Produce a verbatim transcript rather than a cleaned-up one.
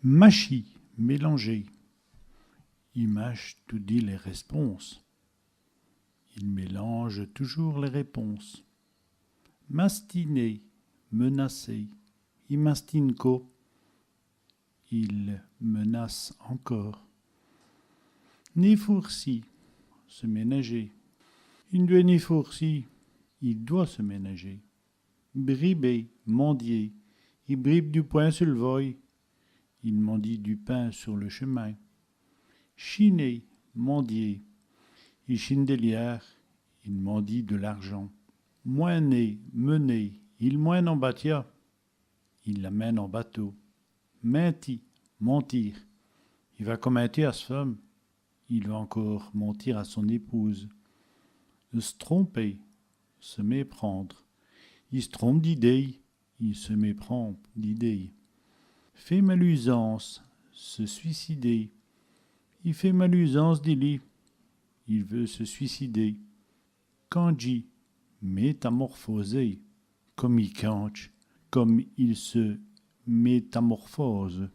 Machî, mélanger. I mache toudi lès rèsponses. Il mélange toujours les réponses. Mastiner, menacer. I mastine co. Il menace encore. Nén fôrcî, se ménager. I n' dwèt nén fôrcî, il doit se ménager. Briber, mendier. I bribe du pwin su l' voye. Il mendie du pain sur le chemin. Chiner, mendier. I chine dè liârd. Il mendie de l'argent. Mwin.ner, mener. I l' mwin.ne en batia. Il l'amène en bateau. Minti, mentir. I va co minti à s' feume. Il va encore mentir à son épouse. S' tromper, se méprendre. I s' trompe d'idéye. Il se méprend d'idée. Fé malûsance, se suicider. I fét malûsance di li. Il veut se suicider. Candjî, métamorphoser. Come i candje, comme il se métamorphose.